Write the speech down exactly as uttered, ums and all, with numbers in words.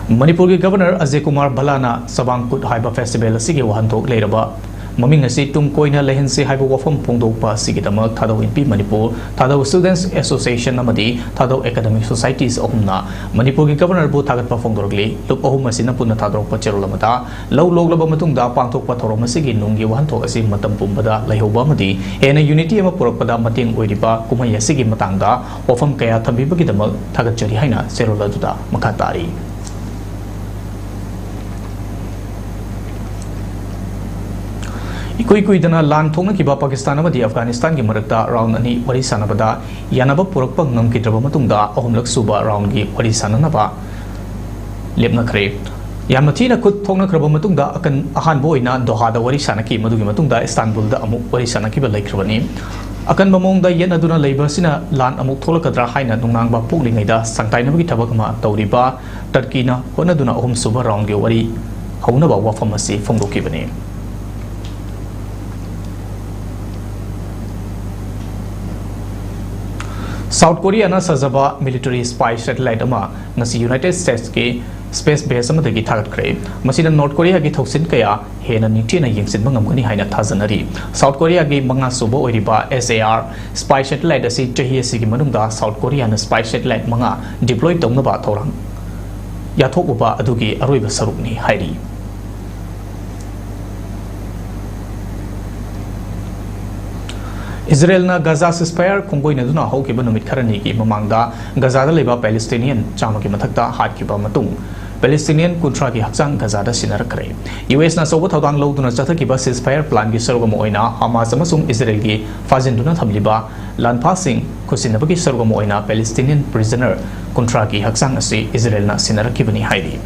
ꯃꯅꯤꯄꯨꯔꯒꯤ ꯒꯕꯔꯅꯔ ꯑꯖꯌ ꯀꯨꯃꯥꯔ ꯚꯜꯂꯥꯅ ꯆꯕꯥꯡ ꯀꯨꯠ ꯍꯥꯏꯕ ꯐꯦꯁꯇꯤꯚꯦꯜ ꯑꯁꯤꯒꯤ ꯋꯥꯍꯟꯊꯣꯛ ꯂꯩꯔꯕ ꯃꯃꯤꯡ ꯑꯁꯤ ꯇꯨꯡ ꯀꯣꯏꯅ ꯂꯩꯍꯟꯁꯤ ꯍꯥꯏꯕ ꯋꯥꯐꯝ ꯐꯣꯡꯗꯣꯛꯄ ꯑꯁꯤꯒꯤꯗꯃꯛ ꯊꯥꯗꯧ ꯏꯟꯄꯤ ꯃꯅꯤꯄꯨꯔ ꯊꯥꯗꯧ ꯁ꯭ꯇꯨꯗꯦꯟꯠꯁ ꯑꯦꯁꯣꯁꯤꯌꯦꯁꯟ ꯑꯃꯗꯤ ꯊꯥꯗꯧ ꯑꯦꯀꯥꯗꯦꯃꯤꯛ ꯁꯣꯁꯥꯏꯇꯤꯁ ꯑꯍꯨꯝꯅ ꯃꯅꯤꯄꯨꯔꯒꯤ ꯒꯕꯔꯅꯔꯕꯨ ꯊꯥꯒꯠꯄ ꯐꯣꯡꯗꯣꯔꯛꯂꯤ꯫ ꯂꯨꯞ ꯑꯍꯨꯝ ꯑꯁꯤꯅ ꯄꯨꯟꯅ ꯊꯥꯗꯣꯔꯛꯄ ꯆꯦꯔꯣꯜ ꯑꯃꯗ ꯂꯧ ꯂꯣꯛꯂꯕ ꯃꯇꯨꯡꯗ ꯄꯥꯡꯊꯣꯛꯄ ꯊꯧꯔꯝ ꯑꯁꯤꯒꯤ ꯅꯨꯡꯒꯤ ꯋꯥꯍꯟꯊꯣꯛ ꯑꯁꯤ ꯃꯇꯝ ꯄꯨꯝꯕꯗ ꯂꯩꯍꯧꯕ ꯑꯃꯗꯤ ꯍꯦꯟꯅ ꯌꯨꯅꯤꯇꯤ ꯑꯃ ꯄꯨꯔꯛꯄꯗ ꯃꯇꯦꯡ ꯑꯣꯏꯔꯤꯕ ꯀꯨꯝꯍꯩ ꯑꯁꯤꯒꯤ ꯃꯇꯥꯡꯗ ꯋꯥꯐꯝ ꯀꯌꯥ ꯊꯝꯕꯤꯕꯒꯤꯗꯃꯛ ꯊꯥꯒꯠꯆꯔꯤ ꯍꯥꯏꯅ ꯆꯦꯔꯣꯜ ꯑꯗꯨꯗ ꯃꯈꯥ ꯇꯥꯔꯤ꯫ ꯏꯀꯨꯏ ꯀꯨꯏꯗꯅ ꯂꯥꯟ ꯊꯣꯛꯅꯈꯤꯕ ꯄꯥꯀꯤꯁꯇꯥꯟ ꯑꯃꯗꯤ ꯑꯐꯒꯥꯅꯤꯁꯇꯥꯟꯒꯤ ꯃꯔꯛꯇ ꯔꯥꯎꯟ ꯑꯅꯤ ꯋꯥꯔꯤ ꯁꯥꯟꯅꯕꯗ ꯌꯥꯅꯕ ꯄꯨꯔꯛꯄ ꯉꯝꯈꯤꯗ꯭ꯔꯕ ꯃꯇꯨꯡꯗ ꯑꯍꯨꯝꯂꯛ ꯁꯨꯕ ꯔꯥꯎꯟꯒꯤ ꯋꯥꯔꯤ ꯁꯥꯟꯅꯅꯕ ꯂꯦꯞꯅꯈ꯭ꯔꯦ꯫ ꯌꯥꯝꯅ ꯊꯤꯅ ꯈꯨꯠ ꯊꯣꯛꯅꯈ꯭ꯔꯕ ꯃꯇꯨꯡꯗ ꯑꯀꯟ-, ꯑꯍꯥꯟꯕ ꯑꯣꯏꯅ ꯗꯣꯍꯥꯗ ꯋꯥꯔꯤ ꯁꯥꯟꯅꯈꯤ꯫ ꯃꯗꯨꯒꯤ ꯃꯇꯨꯡꯗ ꯏꯁꯇꯥꯟꯕꯨꯜꯗ ꯑꯃꯨꯛ ꯋꯥꯔꯤ ꯁꯥꯟꯅꯈꯤꯕ ꯂꯩꯈ꯭ꯔꯕꯅꯤ꯫ ꯑꯀꯟꯕ ꯃꯑꯣꯡꯗ ꯌꯦꯠꯅꯗꯨꯅ ꯂꯩꯕ ꯑꯁꯤꯅ ꯂꯥꯟ ꯑꯃꯨꯛ ꯊꯣꯛꯂꯛꯀꯗ꯭ꯔꯥ ꯍꯥꯏꯅ ꯅꯨꯡꯅꯥꯡꯕ ꯄꯣꯛꯂꯤꯉꯩꯗ ꯁꯪꯇꯥꯏꯅꯕꯒꯤ ꯊꯕꯛ ꯑꯃ ꯇꯧꯔꯤꯕ ꯇꯔꯀꯤꯅ ꯍꯣꯠꯅꯗꯨꯅ ꯑꯍꯨꯝꯁꯨꯕ ꯔꯥꯎꯟꯒꯤ ꯋꯥꯔꯤ ꯍꯧꯅꯕ ꯋꯥꯐꯝ ꯑꯁꯤ ꯐꯣꯡꯗꯣꯛꯈꯤꯕꯅꯤ꯫ ꯁꯥꯎꯠ ꯀꯣꯔꯤꯌꯥꯅ ꯁꯥꯖꯕ ꯃꯤꯂꯤꯇꯔꯤ ꯁ꯭ꯄꯥꯏ ꯁꯦꯇꯦꯂꯥꯏꯠ ꯑꯃ ꯉꯁꯤ ꯌꯨꯅꯥꯏꯇꯦꯗ ꯁ꯭ꯇꯦꯠꯁꯀꯤ ꯁ꯭ꯄꯦꯁ ꯕꯦꯁ ꯑꯃꯗꯒꯤ ꯊꯥꯒꯠꯈ꯭ꯔꯦ꯫ ꯃꯁꯤꯅ ꯅꯣꯔꯠ ꯀꯣꯔꯤꯌꯥꯒꯤ ꯊꯧꯁꯤꯜ ꯀꯌꯥ ꯍꯦꯟꯅ ꯅꯤꯡꯊꯤꯅ ꯌꯦꯡꯁꯤꯟꯕ ꯉꯝꯒꯅꯤ ꯍꯥꯏꯅ ꯊꯥꯖꯅꯔꯤ꯫ ꯁꯥꯎꯠ ꯀꯣꯔꯤꯌꯥꯒꯤ ꯃꯉꯥꯁꯨꯕ ꯑꯣꯏꯔꯤꯕ ꯑꯦꯁ ꯑꯦ ꯑꯥꯔ ꯁ꯭ꯄꯥꯏ ꯁꯦꯇꯦꯂꯥꯏꯠ ꯑꯁꯤ ꯆꯍꯤ ꯑꯁꯤꯒꯤ ꯃꯅꯨꯡꯗ ꯁꯥꯎꯠ ꯀꯣꯔꯤꯌꯥꯅ ꯁ꯭ꯄꯥꯏ ꯁꯦꯇꯦꯂꯥꯏꯠ ꯃꯉꯥ ꯗꯤꯄ꯭ꯂꯣꯏ ꯇꯧꯅꯕ ꯊꯧꯔꯥꯡ ꯌꯥꯊꯣꯛꯎꯕ ꯑꯗꯨꯒꯤ ꯑꯔꯣꯏꯕ ꯁꯔꯨꯛꯅꯤ ꯍꯥꯏꯔꯤ꯫ ꯏꯖꯔꯦꯜꯅ ꯒꯖꯥ ꯁꯤꯁꯐꯥꯌꯔ ꯈꯣꯡꯒꯣꯏꯅꯗꯨꯅ ꯍꯧꯈꯤꯕ ꯅꯨꯃꯤꯠ ꯈꯔꯅꯤꯒꯤ ꯃꯃꯥꯡꯗ ꯒꯖꯥꯗ ꯂꯩꯕ ꯄꯦꯂꯦꯁꯇꯤꯅꯤꯌꯟ ꯆꯥꯝꯃꯒꯤ ꯃꯊꯛꯇ ꯍꯥꯠꯈꯤꯕ ꯃꯇꯨꯡ, ꯄꯦꯂꯦꯁꯇꯤꯅꯤꯌꯟ ꯀꯨꯟꯊ꯭ꯔꯥꯒꯤ ꯍꯛꯆꯥꯡ ꯒꯖꯥꯗ ꯁꯤꯟꯅꯔꯛꯈ꯭ꯔꯦ꯫ ꯌꯨ ꯑꯦꯁꯅ ꯑꯆꯧꯕ ꯊꯧꯗꯥꯡ ꯂꯧꯗꯨꯅ ꯆꯠꯊꯈꯤꯕ ꯁꯤꯁꯐꯥꯌꯔ ꯄ꯭ꯂꯥꯟꯒꯤ ꯁꯔꯨꯛ ꯑꯃ ꯑꯣꯏꯅ ꯍꯃꯥꯁ ꯑꯃꯁꯨꯡ ꯏꯖꯔꯦꯜꯒꯤ ꯐꯥꯖꯤꯟꯗꯨꯅ ꯊꯝꯂꯤꯕ ꯂꯥꯟꯐꯥꯁꯤꯡ ꯈꯨꯠꯁꯤꯟꯅꯕꯒꯤ ꯁꯔꯨꯛ ꯑꯃ ꯑꯣꯏꯅ ꯄꯦꯂꯦꯁꯇꯤꯅꯤꯌꯟ ꯄ꯭ꯔꯤꯖꯅꯔ ꯀꯨꯟꯊ꯭ꯔꯥꯒꯤ ꯍꯛꯆꯥꯡ ꯑꯁꯤ ꯏꯖꯔꯦꯜꯅ ꯁꯤꯟꯅꯔꯛꯈꯤꯕꯅꯤ ꯍꯥꯏꯔꯤ꯫